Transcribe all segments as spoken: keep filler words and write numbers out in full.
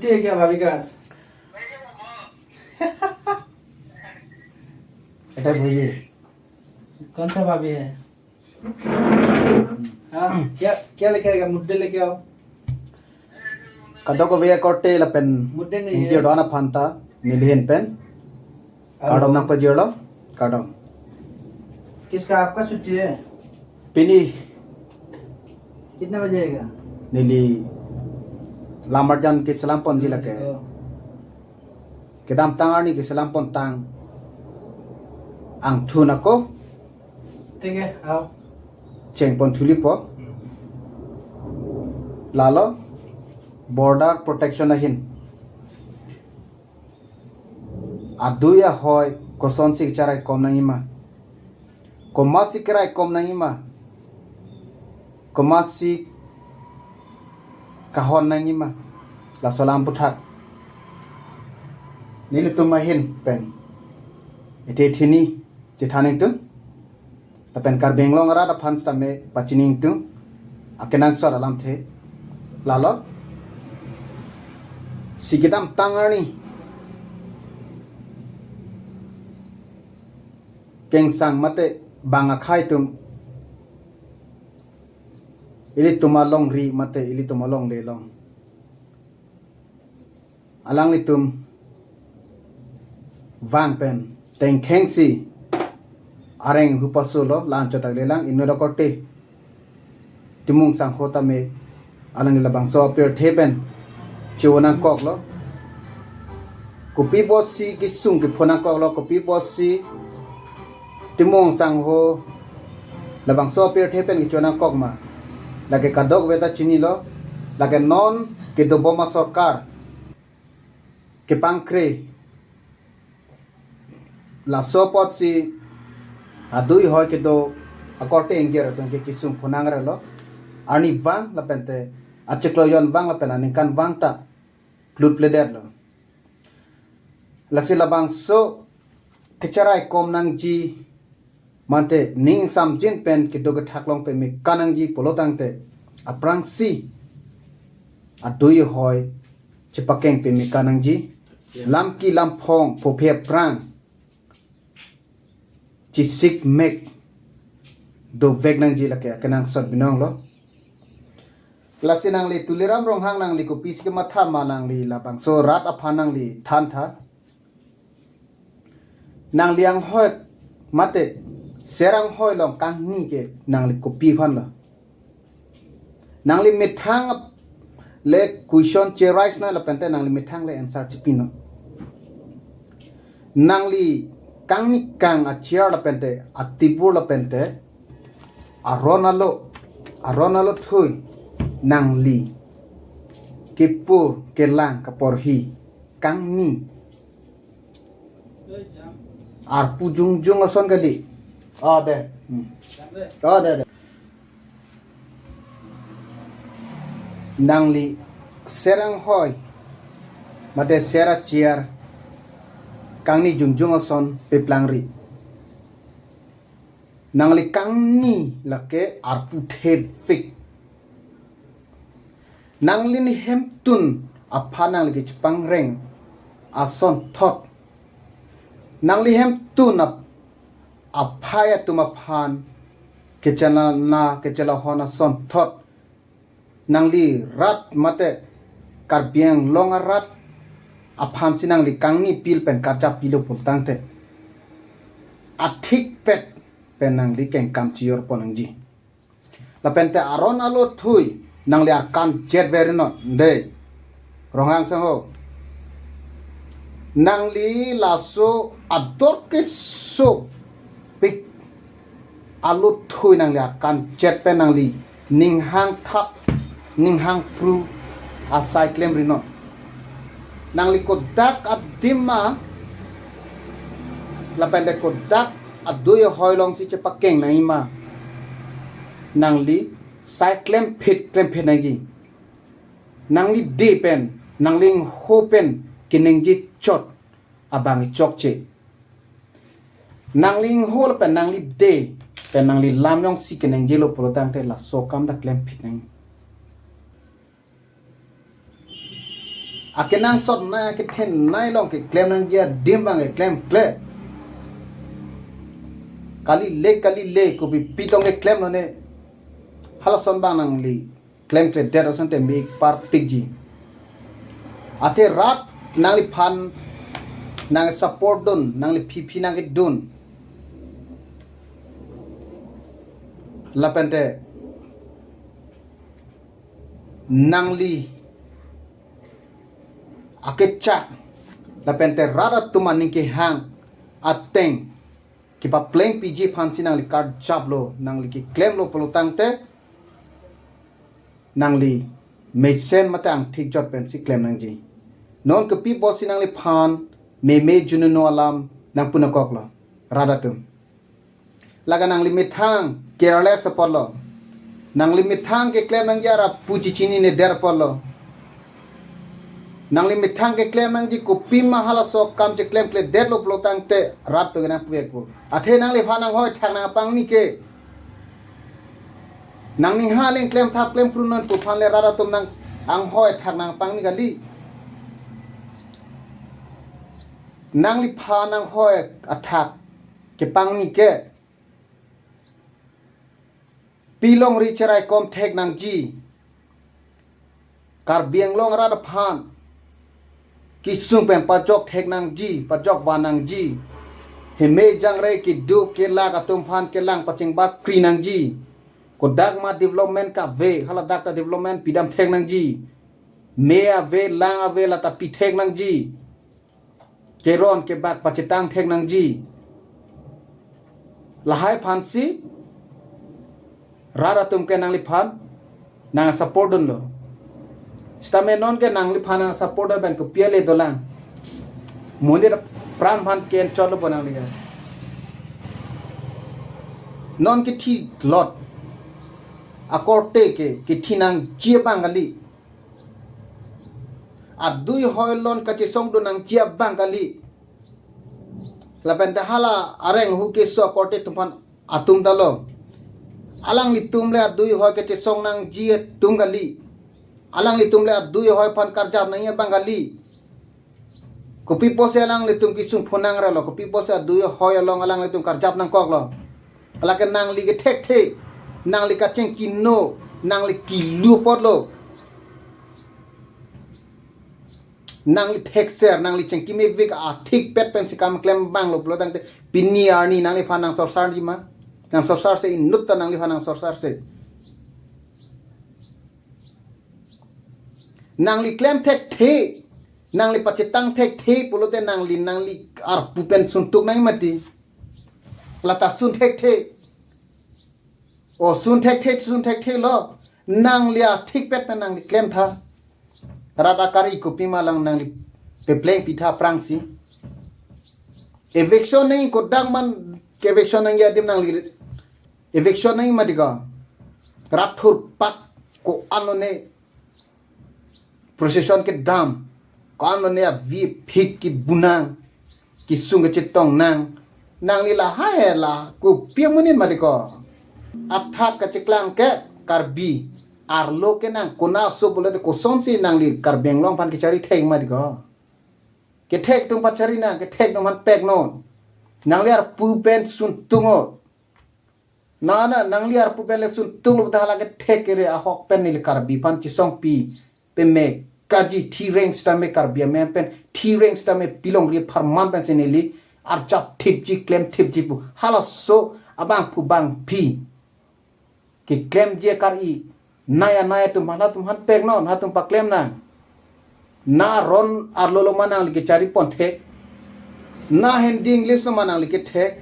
है क्या भाभी का? এটা ভাবি। कौन सा भाभी है? हाँ, क्या, क्या लेके आएगा? मुद्दे लेके आओ। Kadokave akorte lapen मुद्दे नहीं है। Ingjir do-an aphan ta neli ahin pen hello. Kardom nangpajirlo, kardom. किसका, आपका छुट्टी है? Pini कितने बजे आएगा? Neli lam arjan keselam ponji lake. ओ। Kedamtang arni keselam pontang. Angthun ako. ठीक है, आओ। Chengpon thulipo. Lalo border protection ahin adui ahoi kosonsi kacharaikom nangjima, komatsi karaikom nangjima, komatsi kahon nangjima, laso alam aphuthak nelitum ahin pen ethe thini chethan ingtung. Lapen Karbi Anglong arat aphan sitame pachini ingtung akenangsot alamthe. Lalo si kedamtang arni kengsang mate bang akhei atum, ilitum alongri mate ilitum alongle along alanglitum vang pen tengkhengsi areng hu pasolo, la-anchot tanglelang, inut akorte Timung sangho tame alangli labangso apirthe pen chevo nangkoklo. Kopi apotsi kesung kepho nangkoklo, kopi apotsi Timung sangho labangso apirthe pen kecho nangkok ma, lake kadokave ta chinilo. Lake non kedobom asorkar kepangkre, laso apotsi adui ahoi kedo akorte ingjir atum ke kesung phonangrelo. Arni vang lapente achiklo jon vang lapen aningkan vang ta plutpledetlo. Lasi labangso kacharaikom nangji mate ning samjin pen kedo kethak along peme kan nangji pulo tangte, aphrangsi adui ahoi chepakeng peme kan nangji. Lamki lamphong phophei aphrang chesik mek dovek nangji, lake akenangsot binonglo. Lasi nangli Tuliram Ronghang, nangli kopisi kematha ma, nangli labangso rat aphan nangli thantha. Nangli anghoi mate ser anghoi along kangni ke nangli kopi aphanlo? Nangli methang le question che-raise noi lapente nangli methang le answer chepinoi. Nangli kangni kang a-chair lapente atibur lapente aron alo, aron alo thui nangli kepur kelang kaporhi kangni arpu jongjong ason kali. Oh, de. Hmm. Oh, de, de. Nangli ser anghoi mate ser a-chair kangni jongjong ason peplangri. Nangli kangni lake arpu thepik. Nangli ni hemtun aphan nangli kechepangreng asonthot, nangli hemtun ap-, aphai atum aphan kechelana kechelahon asonthot, nangli rat mate Karbi Anglong arat aphansi nangli kangni pil pen karjap pilo pulo tangte, athikpet pen nangli kengkam chijorpon nangji. Lapente aron alo thui nangli arkan jet veri non, de. Ronghang sangho, nangli laso ador kesopik alo thui nangli arkan jet pen nangli ninghang thap, ninghang phru asai klemri non. Nangli kodak adim ma, lapente kodak adui ahoi alongsi chepakeng nangjima, nangli sai klemphit klemphit nangji. Nangli de pen, nangli ingho pen keningje chot abang chokche. Nangli ingho lapen nangli de pen nangli lam jongsi keningjelo pulo tangte laso akam ta klemphit nang. Akenangsot nai, akethenei along keklem nangji adim abang keklemkle. Kali le, kali le, kopi pitong keklem lone. Halason abang nangli klemkledet asonte me parpikji. Athe rat nangliphan nang support dun, nangli phiphi nangkedun. Lapente nangli akechak, lapente rat atum aning kehang ateng kepaplengpiji aphansi nangli karjaplo, nangli keklemlo pulotangte, nangli mesen mate angthik jot pensi klem nangji. Non kopi apotsi nangliphan meme jununo alam nangpu nangkoklo, rat atum. Lake nangli methang careless apotlo. Nangli methang keklem nangji arpu chechinine det apotlo. Nangli methang keklem nangji kopima halaso akam cheklemkledetlo pulotangte rat atum ke nangpu-ikpo. Athe nangliphan anghoi thak nangpangni ke. Nangning ha aling klemthap klemphrunon pu aphan le rat atum nang anghoi thak nangpangni kali. Nangliphan anghoi athak kepangni ke pilongri cheraikom thek nangji. Karbi Anglong arat aphan kesung pen pajok thek nangji, pajok van nangji. Heme jangre keduk kelak atum aphan kelang pachingbat kri nangji. Kodak ma development kave, haladak ta development pidam thek nangji. Me ave, lang ave, lata pi thek nangji. Keron kebak pachetang thek nangji. Lahai aphansi rat atum ke nangliphan nang support dunlo. Sitame non ke nangliphan nang support dun pen kopi ale dolang. Monit apran aphan ke-enchotlo po nangli ke. Non kethi lot. Akorte ke kethi nangji abang kali. Adui hoi along kachesong dun nangji abang kali. Lapente hala areng hu keso akorte atum aphan atum ta lo. Alanglitum le adui hoi kachesong nangji atum kali. Alanglitum le adui hoi aphan karjap nangji abang kali. Kopi apotsi alanglitum kesung phonang ralo, kopi apotsi adui hoi along alanglitum karjap nangkoklo. Lake nangli kethekthe, nangli kachingki no, nangli kilu apotlo. Nangli thekser, nangli chingki mevek athikpet pensi kam klem abanglo pulotangte pini arni nangliphan nang sorsarji ma? Nang sorsarse, inutta nangliphan nang sorsarse. Nangli klem thekthe, nangli pachetang thekthe pulote nangli, nangli arpu pen suntuk nangji mati. Lata sun thekthe. O sun thekthe, sun thekthelo. Nangli athikpet pen nangli klemtha. Rat akari kopima alang nangli peplengpitha aphrangsi. Eviction nangji, kodak man ke-eviction nangji adim nangli eviction nangji mati ko. Rat thurpak ko-an lone procession kedam, ko-an lone avi phik kebunang, kesung kechetong nang, nangli lahai la kopi amonit mati ko. Athak kacheklang ke Karbi arlo ke nang kona so pulote kosonsi nangli Karbi Anglong aphan kechari thek mati ko. Kethek atum pachari nang, kethek atum aphan pek non. Nangli arpu pen suntung o. Na, na, nangli arpu pen le suntung lo pu ta hala kethek kere ahok pen neli Karbi aphan chesongpi peme kaji thi reng sitame Karbi amen pen thi reng sitame pilongri apharman pensi neli arjap thipji klem thipji pu. Halaso abangphu bangphi keklemji akari nai anai atum aphan, atum aphan pek non, atum paklem nang. Na aron arlo lo ma nangli kechari pon thek. Na Hindi English lo ma nangli kethek.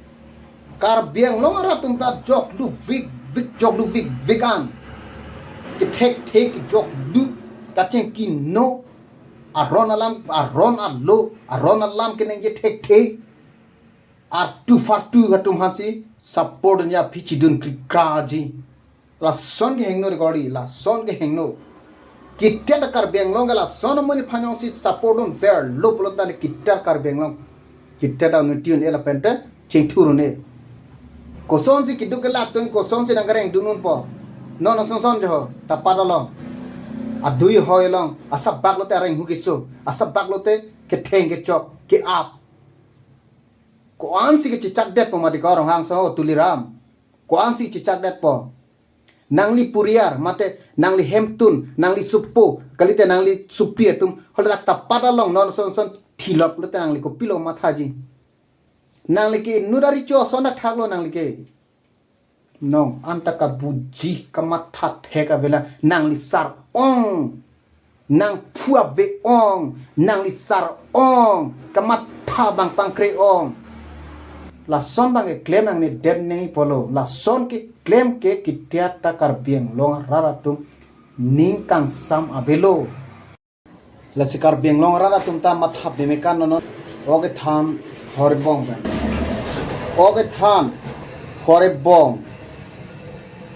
Karbi Anglong arat atum ta joklu vik vik, joklu vik vik an. Kethek thek joklu kachingki no. Aron alam, aron arlo, aron alam keningje thekthe. Artu fartu atum aphansi support nya phichidun krikra ji. Lason kehingno record, lason kehingno. Kitia ta Karbi Anglong ke lason amonit aphan jongsi support dunverlo pulotangte kitia Karbi Anglong, kitia ta unity un-e lapente chingthur un-e. Kosonsi keduk kelak atum kosonsi nangkereng dun unpo. Non asonson jo ho, tapat along. Adui hoi along, asap bak lote areng hu keso, asap bak lote ketheng kechok, ke-ap. Ko-ansi kechechakdetpo mati ko Ronghang Sangho Tuliram. Ko-ansi chechakdetpo. Nangli puriar, mate nangli hemtun, nangli supo, kalite nangli supi atum, holadak tapat along non son son thilot lote nangli kopilo mathaji. Nangli ke inut ari cho son athaklo nangli ke. Nong, anta kabuji kamatha thek avela nangli sar-ong. Nangphu ave-ong, nangli sar-ong, kamatha abang pangkre-ong. Lason abang keklem nangne det ne pulo, lason keklem ke kitia ta Karbi Anglong arat atum ning kangsam avelo. Lasi Karbi Anglong arat atum ta matha peme kan non. Oke than horebong pen. Oke than horebong.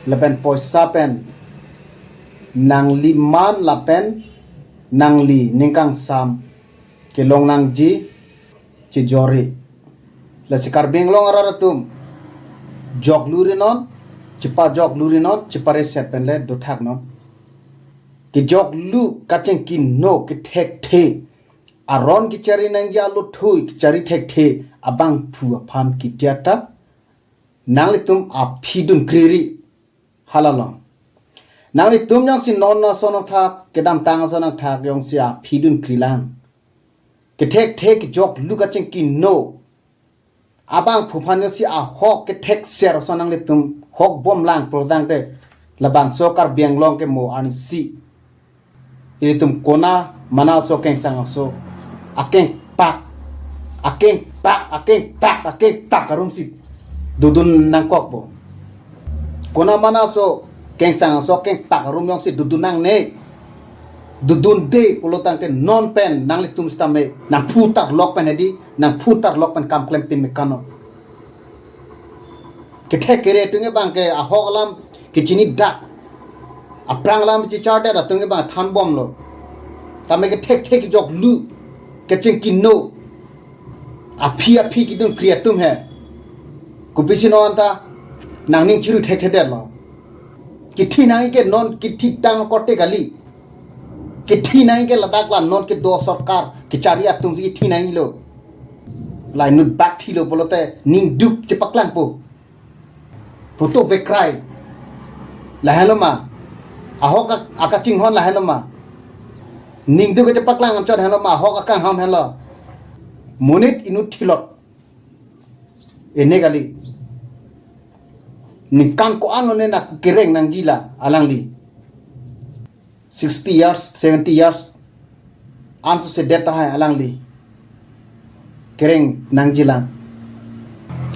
Lapen poisa pen. Nangli man lapen nangli ning kangsam kelong nangji chejor-i. Lasi Karbi Anglong arat atum joklu ri non, chepajoklu ri non, chepareset pen le dothak non. Kejoklu kachingki no kethekthe. Aron kechari nangji alothui kechari thekthe abangphu aphan kitia ta. Nanglitum aphi dun kriri. Hala along. Nanglitum jongsi non ason athak, kedamtang ason athak jongsi aphi dun krilang. Kethekthe kejoklu kachingki no. Abangphu aphan jongsi ahok kethekser ason nanglitum hok bomlang prodang te. Labangso Karbi Anglong ke mo arnisi. Ilitum kona mana aso kengsang aso. Akengpak. Akengpak, akengpak, akengpak arumsi dodun nangkokpo. Kona mana aso kengsang aso akengpak arum jongsi dodun nangne. Dodunde pulo tangte non pen nanglitum sitame nangphu tarlok pen hedi, nangphu tarlok pen kam klem peme kan non. Kethek kere atum ke abang ke ahok alam kechini dak. Aphrang alam chechardet atum ke abang thanbomlo. Tame kethekthe kejoklu kachingki no. Aphi aphi kedun kri atum he. Kopisi non ta nangning chiru thekthedetlo. Kithi nangji ke non kithi tang korte kali. Kithi nangji ke ladak la non kedo sorkar kechari atumsi kithi nangjilo. La inut bak thilo pulote ningduk chepaklangpo. Putu vekrai. Lahenlo ma. Ahok ak-, akachinghon lahenlo ma. Ningduk kachepaklang anchot henlo ma. Ahok akanghon henlo. Monit inut thilot. Ene kali. Ningkan ko-an lo ne na kereng nangji la alangli. Sixty years, seventy years. Anso sedet tahai alangli. Kereng nangji lang.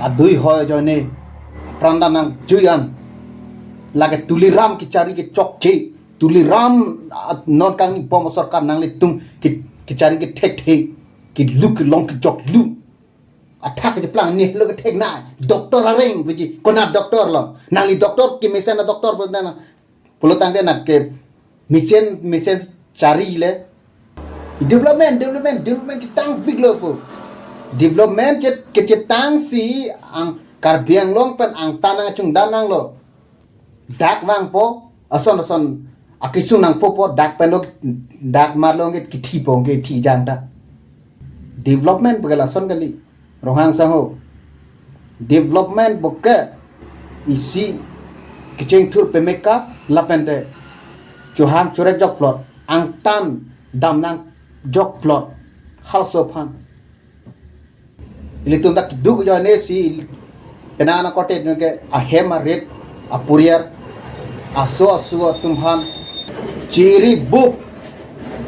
Adui hoi ajoine. Pran ta nangjui an. Lake Tuliram kechari kechokche. Tuliram, ah, non kangbom sorkar nanglitum ke, kechari kethekthe. Kelu kelong kejoklu. Athak kejeplang ne lo kethek na. Doctor areng puji. Kona doctor lo. Nangli doctor kemesen a doctor pulo tangte na. Pulo tangte na kemesen, mesen chari le. Development, development, development chetangpiklo pu. Development chet, kechetangsi ang Karbi Anglong pen angtan nangchungdan nanglo. Dak vangpo, ason ason akesung nangpo po, dak pen lo, dak mar lo nge kithi po, nge thi jang dak. Development pu ke lason kali, Ronghang Sangho. Development pu ke isi kechengthur pemeka lapen te chohang chorek jokplot, angtan damnang jokplot, halso aphan. Ilitum dak duk jo ne si penang akorte atum ke ahem arit apuriar aso aso atum aphan chiri bup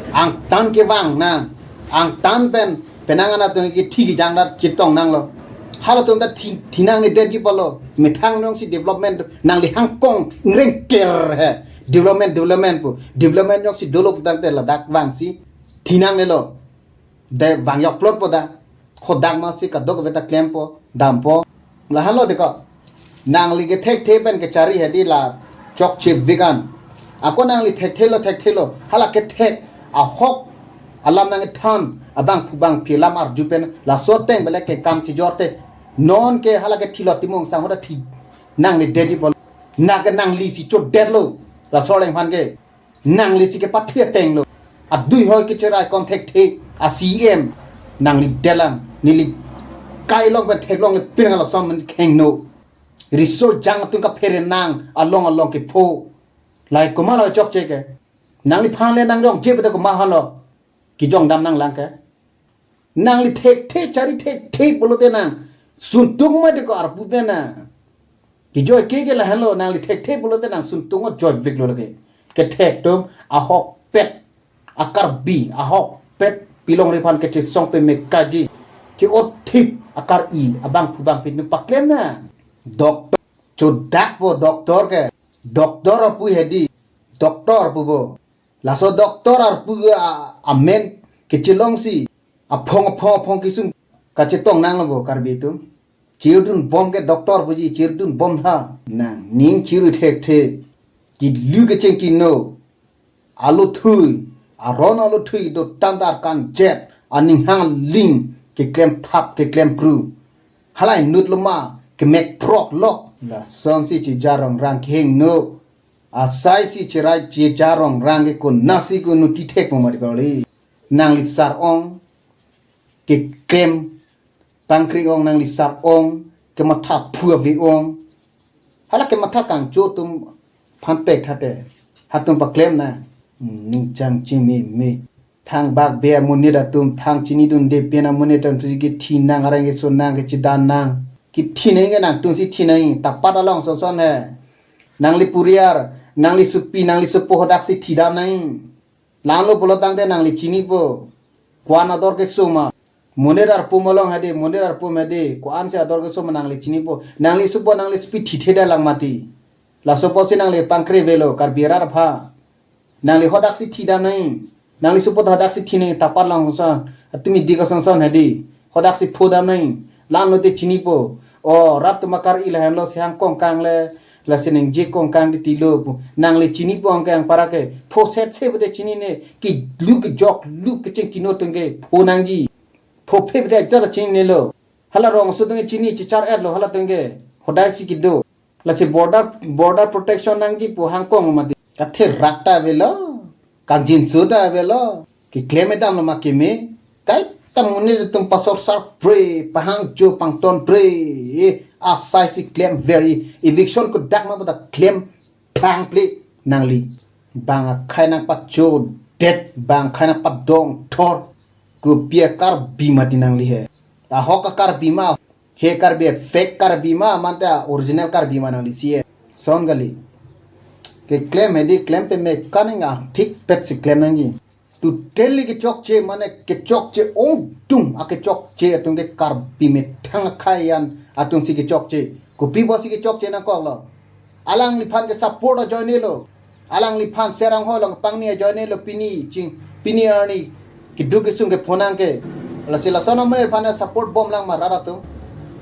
angtan kevang nang angtan pen penang anatum ke thi kejang dak chetong nanglo. Halatum dak thi, thi nangne detji pulo. Methang jongsi development nangli hangkong ngrengker he. Development, development pu. Development jongsi dolo pu tangte ladak vangsi thi nangnelo. De vang jokplot po da. Khodak masi kadokave ta klempo, dampo. Lahenlo deko. Nangli kethekthe pen kechari hedi la chokche vegan. Ako nangli thekthelo thekthelo. Hala kethek ahok alam nangthan abangphu bangphi alam arju pen laso ateng bele ke kam chejor te. Non ke hala ke thilo Timung Sangho ta thi nangne detji pulo. Na ke nanglisi chodetlo. Laso arleng aphan ke. Nangli si kepathe ateng lo. Adui hoi kecherai konthek the a C M. Nangli delang. Neli kai long pen theklong le pirang along som men khengno. Riso jang atum kaphere nang along along kepho. Lahai komat lo chokche ke. Nangliphan le nang jongje pete komat halo. Kijong dam nanglang ke. Nangli thekthe chari thekthe pulote nang suntung ma de ko arpu pen na. Kijoi ke ke lahenlo, nangli thekthe pulote nang suntung o joi vik lo lake. Kethek atum ahokpet, a Karbi ahokpet, pilongri aphan kechesong peme kaji. Ke-ot thip a Kar-i abangphu bangphi atum paklem na. Doctor, chodakpo doctor ke. Doctor arpu hedi. Doctor pupo. Laso doctor arpu a, amen kechelongsi aphong aphong aphong kesung kachetong nanglo bo Karbi atum. Chirdun bom ke doctor puji, chirdun bom tha. Nangning chiru thekthe. Kilu kecheng kino. Alothui, aron alothui do tandar kanjet, aning hang ling, keklem thap, keklem pru. Halai nut loma, kemek prok lok. Lasonsi chijarong rang kehingno. Asai si cherai chijarong rang ke konatsi ko nuti thek mo mari kali. Nangli sar-ong, keklem, pangkri-ong nangli sar-ong, kematha phu ave-ong. Hala kematha kangcho atum phan pek thate. Hatum paklem na. Hmm, ningchang chimi mi. Thangbak be amonit atum, thang chinidunde pen amonit atum si kethi nang, areng keso nang, kechedan nang. Kethi nang ke nangtumsi thi nang, tapat along son son he. Nangli puriar, nangli supi, nangli supo hodaksi thidam nang. Langlo pulo tangte nangli chinipo. Ko-an ador keso ma. Monit arpu malong hadi, monit arpu medi. Ko-ansi ador keso ma nangli chinipo. Nangli supo, nangli supi thitheda lang mati. Laso apotsi nangli pangkri avelo, Karbi arat aphan. Nangli hodaksi thidam nang. Nangli supo hodaksi thi nang, tapat along son. Atumi di kason son hadi. Hodaksi phodam nang. Langlo te chinipo. O, rat atum a Kar-i lahenlo si hang kongkang le, lasi ningje kongkang di tilo pu. Nangli chinipo angke angpara ke. Pho set se pute chinine. Kilu kejok, lu kecheng kino atum ke pho nangji. Pho phe pute ajat chinine lo. Hala rong aso atum ke chini chichar-et lo, hala atum ke. Hodaksi kedo. Lasi border, border protection nangji pu hang kong mati. Katherak ta avelo. Kangjinso ta avelo. Keklem edam lo ma keme. Kaita monit atum pasor sar pre, pahangjo pangton pre. Eh, asai si klem very. Eviction kodak ma pada klem plang ple nangli. Bang akhai nangpachodet, bang akhai nangpadong thor. Kopi a Karbi mati nangli he. Ahok a Karbi ma, he Karbi, fake Karbi ma, mante a original Karbi ma nangli si he. Son kali. Keklem hedi klem peme kaning a thikpet si klem nangji. Totally kechokche, mane kechokche ongdung a kechokche atum ke Karbi methang akhai an atum si kechokche. Kopi apotsi kechokche nangkoklo. Alangliphan ke support ajoine lo. Alangliphan serang hoi along pangni ajoine lo pini ching, pini arni keduk kesung kepho nang ke. Lasi lason amonit aphan support bom lang ma rat atum.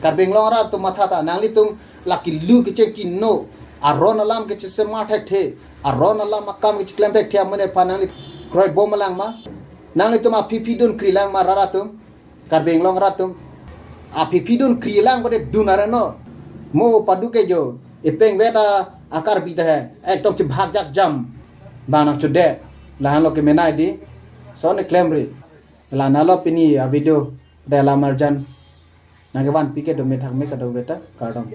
Karbi Anglong arat atum matha ta nanglitum la kilu kecheng kino. Aron alam kechesema thekthe. Aron alam akam kecheklem thekthe amonit aphan nangli kroi bom lang ma. Nanglitum aphi phi dun kri lang ma rat atum. Karbi Anglong rat atum. Aphi phi dun kri lang kode dun arano. Mo padu ke jo. Epeng veta a Karbi ta he. Ekdom chibhak jak jam. Bang nangchodet. Lahenlo kemenei di. Son ne klemri. Lanalo pini a video. Dela marjan. Nangkevanpi ke do methak me kado veta. Kardom.